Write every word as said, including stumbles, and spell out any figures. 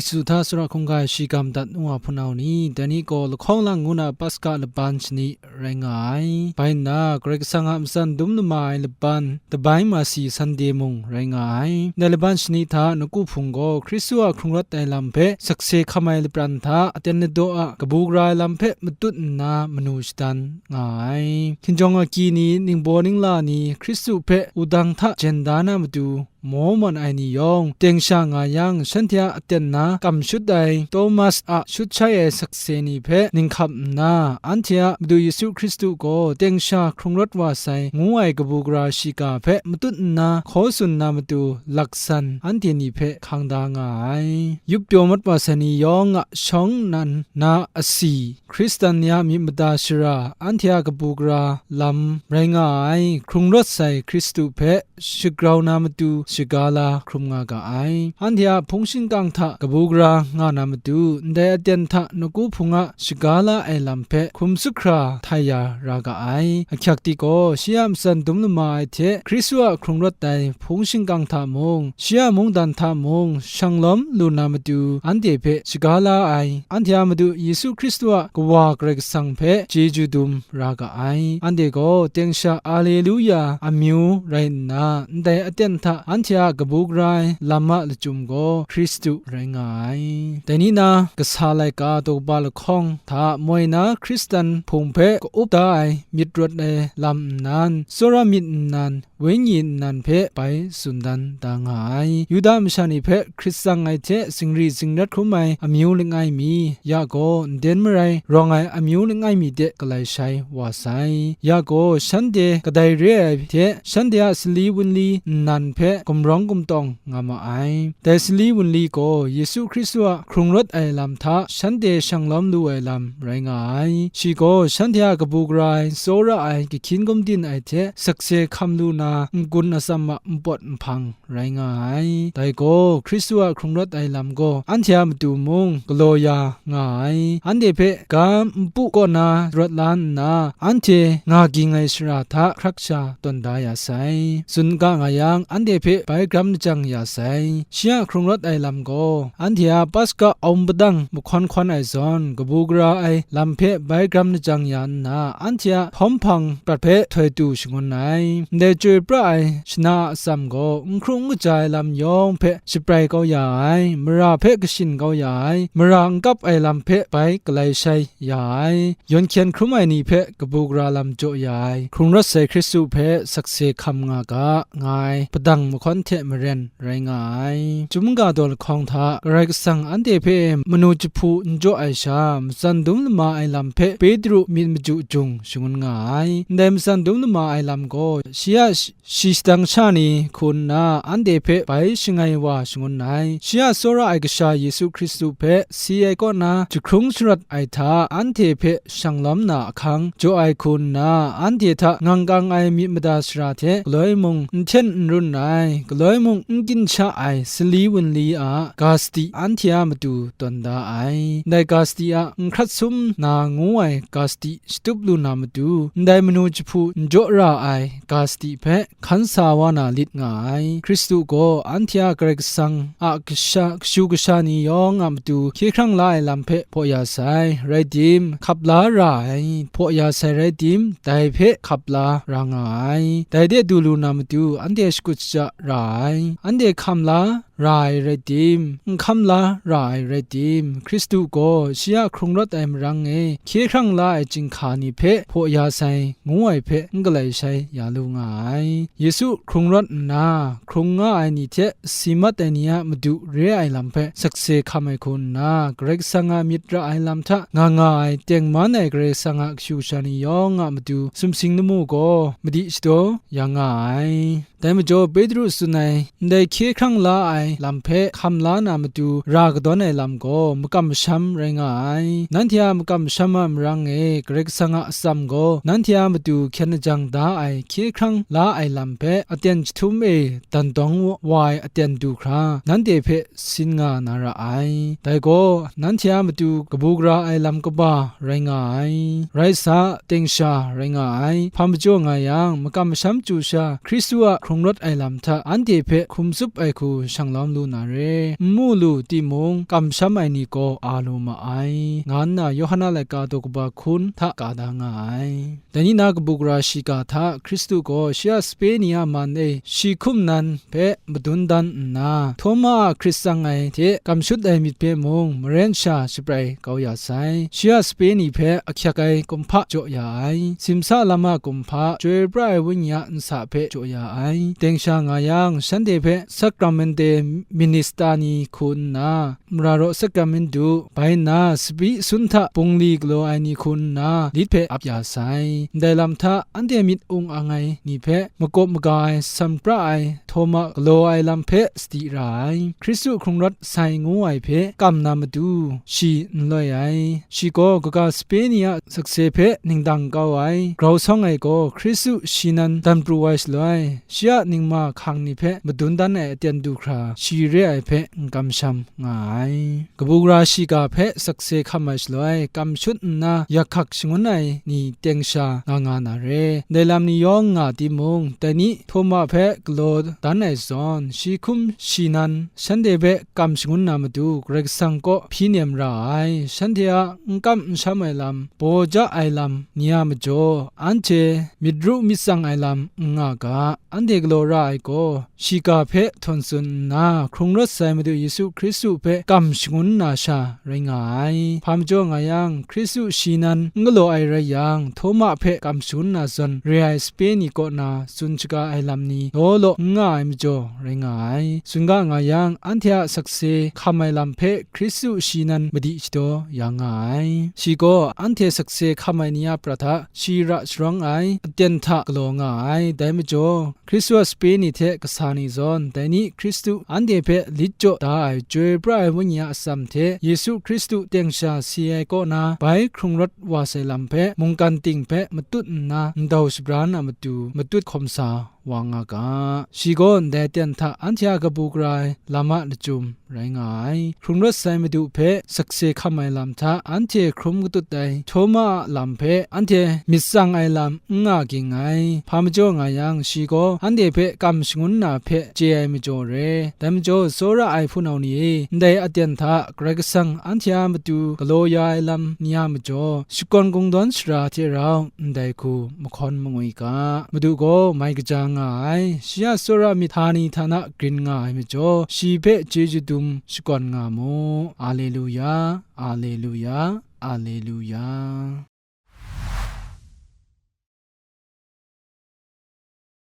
Yesu hta tsawra hkungga ai shi ga madat nu wa hpunau ni, dai ni gaw lahkawng lang ngu na Paska laban shani rai nga ai. Bai nna, Karai Kasang a matsan dum lama ai laban dabai masi Sande mung rai nga ai. Dai laban shani hta nawku hpung gaw Hkristu a hkrung rawt ai lam hpe sakse hkam ai lapran hta aten ladaw a kabu gara ai lam hpe matut nna manu shadan nga ai. Hkinjawng agyi ni, ningbaw ningla ni, Hkristu hpe wudang hta jen da na matu, maw mawn ai ni yawng, teng sha nga yang, shanhte a aten na kam shut ai Tomas a shut shai ai sakse ni hpe ninghkap nna, anhte a Madu Yesu Hkristu gaw teng sha hkrung rawt wa sai, ngu ai kabu gara shiga hpe matut nna hkaw tsun na matu laksan anhte ni hpe hkang da nga ai. Yup pyaw mat wa sai ni yawng a shawng nnan na asi, Hkristan ni a myit mada shara, anhte a kabu gara lam rai nga ai, hkrung rawt sai Hkristu hpe shagrau na matu shaga la hkrum nga ga ai. Anhte a hpung shingkang hta kabu gara nga na matu, ndai aten hta nawku hpung a shaga la ai lam hpe hkum sut hkra htai ya ra ga ai. Ahkyak di gaw, shi a matsan dum lama ai hte Hkristu a hkrung rawt ai hpung shingkang hta mung, shi a mungdan hta mung shang lawm lu na matu, anhte hpe shaga la ai, anhte a Madu Yesu Hkristu a Kawa Karai Kasang hpe chyeju dum ra ga ai. Anhte gaw teng sha Aleluya amyu rai nna, ndai aten hta anhte a kabu gara ai lam a lachyum gaw Hkristu rai nga ai. Dai ni na kasa laika daw kaba lahkawng hta moi na Hkristan hpung hpe ka-up da ai myit rawt ai lam nnan, tsawra myit nnan, wenyi nnan hpe bai tsun dan da nga ai. Yuda masha ni hpe hkrit tsang ai hte zingri zingrat hkrum ai amyu langai mi, ya gaw nden marai rawng ai amyu langai mi de galai shai wa sai. Ya gaw shanhte kadai re ai hte, shanhte a sali wunli nnan hpe gumrawng gumtawng nga ma ai. Dai sali wunli gaw Yesu Hkristu a hkrung rawt ai lam hta shanhte shang lawm lu ai lam rai nga ai. Shi gaw shanhte a kabu gara ai, tsawra ai, kahkyin gumdin ai hte sakse hkam lu na n-gun atsam a npawt nhpang rai nga ai. Dai gaw Hkristu a hkrung rawt ai lam gaw anhte a matu mung galaw ya nga ai. Anhte hpe ga npu kaw na rawt la nna, anhte nga ging ai shara hta hkrak sha tawn da ya sai. Tsun ga nga yang, anhte hpe bai gram lajang ya sai. Shi a hkrung rawt ai lam gaw, anhte a Paska awng padang mahkawn hkawn ai zawn, kabu gara ai lam hpe bai gram lajang ya nna, anhte a htawm hpang prat hpe htoi tu shangun ai. Ndai chyoi pra ai shana a atsam gaw, n hkru n kaja ai lam yawng hpe shaprai kau ya ai, mara hpe kashin kau ya ai, mara n kap ai lam hpe bai galai shai ya ai, yawn hkyen hkrum ai ni hpe kabu gara lam jaw ya ai, hkrung rawt sai Hkristu hpe sakse hkam nga ga, nga ai padang mahkawn hte maren rai nga ai. Chyum ga daw lahkawng hta Karai Kasang anhte hpe manu jahpu n jaw ai sha, matsan dum lama ai lam hpe Petru myit maju jung shangun nga ai. Ndai matsan dum lama ai lam gaw, shi a shi shadang sha ni hku nna, anhte hpe bai shangai wa shangun ai. Shi a tsawra ai Kasha Yesu Hkristu hpe si ai kaw na jahkrung sharawt ai hta, anhte hpe shang lawm na ahkang jaw ai hku nna, anhte hta ngang kang ai myit mada shara hte galoi mung n hten n run ai, galoi mung n ginsa ai sali wunli a ga sadi anhte a matu tawn da ai. Ndai ga sadi a n hkrat sum na ngu ai ga sadi shatup lu na matu, ndai manu jahpu n jaw ra ai ga sadi hpe hkan sa wa na lit nga ai. Hkristu gaw anhte a Karai Kasang a kasha, kashu kasha ni yawng a matu hkye hkrang la ai lam hpe hpaw ya sai, rai tim, hkap la ra ai, hpaw ya sai rai tim, dai hpe hkap la ra nga ai. Dai de du lu na matu anhte shakut shaja ra ai, anhte hkam la ra ai rai tim, n hkam la ra ai rai tim, Hkristu gaw shi a hkrung rawt ai marang e hkye hkrang la ai chyinghka ni hpe hpaw ya sai, ngu ai hpe n galai shai ya lu nga ai. Yesu hkrung rawt nna, hkrung nga ai ni hte si mat ai ni a madu re ai lam hpe sakse hkam ai hku nna, Karai Kasang a myit ra ai lam hta nga nga ai, tengman ai Karai Kasang a kashu kasha ni yawng a matu sumsing lamu gaw madi shadaw ya nga ai. Dai majaw Petru tsun ai, ndai hkye hkrang la ai lam hpe hkam la na matu ra kadawn ai lam gaw makam masham rai nga ai. Nanhte a makam masham a marang e Karai Kasang a atsam gaw nanhte a matu hkyen lajang da ai hkye hkrang la ai lam hpe aten jahtum e dan dawng wa ai aten du hkra, nanhte hpe sin nga na ra ai. Dai gaw nanhte a matu kabu gara ai lam kaba rai nga ai. Rai sa, teng sha rai nga ai. Hpa majaw nga yang, makam masham chyu sha, Hkristu a hkrung rawt ai lam hta anhte hpe hkum tsup ai hku shang lawm lu na re, n mu lu timung, kamsham ai ni gaw a lu ma ai, nga nna Yawhan a laika daw kaba hkun hta ka da nga ai. Dai ni na kabu gara shiga hta Hkristu gaw shi a sape ni a man e shi hkum nan hpe madun dan nna, Htawma a hkrit tsang ai hte kamshut ai myit hpe mung maren sha shabrai kau ya sai. Shi a sape ni hpe ahkyak ai kumhpa jaw ya ai. Simsa lam a kumhpa, chyoi pra ai Wenyi a nsa hpe jaw ya ai. Teng sha nga yang, shanhte hpe Sakramente Minista ni hku nna, mara raw sakramen du, bai nna sabi sun hta bungli galaw ai ni hku nna lit hpe ap ya sai. Ndai lam hta anhte myit ung ang ai ni hpe makawp maga ai, san pra ai, htawma galaw ai lam hpe sadi ra ai. Hkristu hkrung rawt sai ngu ai hpe kam na matu shi n loi ai. Shi gaw kaga sape ni a sakse hpe ningdang kau ai. Grau sawng ai gaw Hkristu shi nan dan pru ai shaloi, shi a ningma hkang ni hpe madun dan ai aten du hkra shi re ai hpe n kamsham nga ai. Kabu gara shiga hpe sakse hkam ai shaloi, kamshut nna yak hkak shangun ai ni teng sha nga nga na re. Ndai lam ni yawng nga timung, dai ni Htawma hpe galaw dan ai zawn, shi hkum shi nan shanhte hpe kam shangun na matu, Karai Kasang kaw hpyi nem ra ai. Shanhte a n kam n sham ai lam, baw ja ai lam ni a majaw, anhte myit ru myit tsang ai lam n nga ga. Anhte galaw ra ai gaw, shiga hpe htawn tsun nna, hkrung rawt sai Madu Yesu Hkristu hpe kam shangun na sha rai nga ai. Hpa majaw nga yang, Hkristu shi nan n galaw ai rai yang, Htawma hpe kam shangun na zawn re ai sape ni kaw na tsun shaga ai lam ni law law n nga ai majaw rai nga ai. Tsun ga nga yang, anhte a sakse hkam ai lam hpe Hkristu shi nan madi shadaw ya nga ai. Shi gaw anhte sakse hkam ai ni a prat hta shi ra sharawng ai, aten hta galaw nga ai. Dai majaw, Hkristu a sape ni hte kasa ni zawn, dai ni Hkristu anhte hpe lit jaw da ai, chyoi pra ai Wenyi a atsam hte Yesu Hkristu teng sha si ai kaw na bai hkrung rawt wa sai lam hpe, mungkan ting hpe matut nna ndau shabra na matu, matut hkawm sa wa nga ga. Shi gaw ndai aten hta anhte a kabu gara ai lam a lachyum rai nga ai. Hkrung rawt sai Madu hpe sakse hkam ai lam hta anhte hkrum katut ai Htawma a lam hpe anhte myit tsang ai lam n nga ging ai. Hpa majaw nga yang, shi gaw anhte hpe kam shangun na hpe chye ai majaw re. Dai majaw, tsawra ai hpunau ni e, ndai aten hta Karai Kasang anhte a matu galaw ya ai lam ni a majaw, shakawn kungdawn sara hte rau ndai hku mahkawn mangwi ga. Madu gaw mai kaja nga ai, shi a tsawra myit htani htana grin nga ai majaw, shi hpe chyeju dum shakawn nga mu. Aleluya, aleluya, aleluya.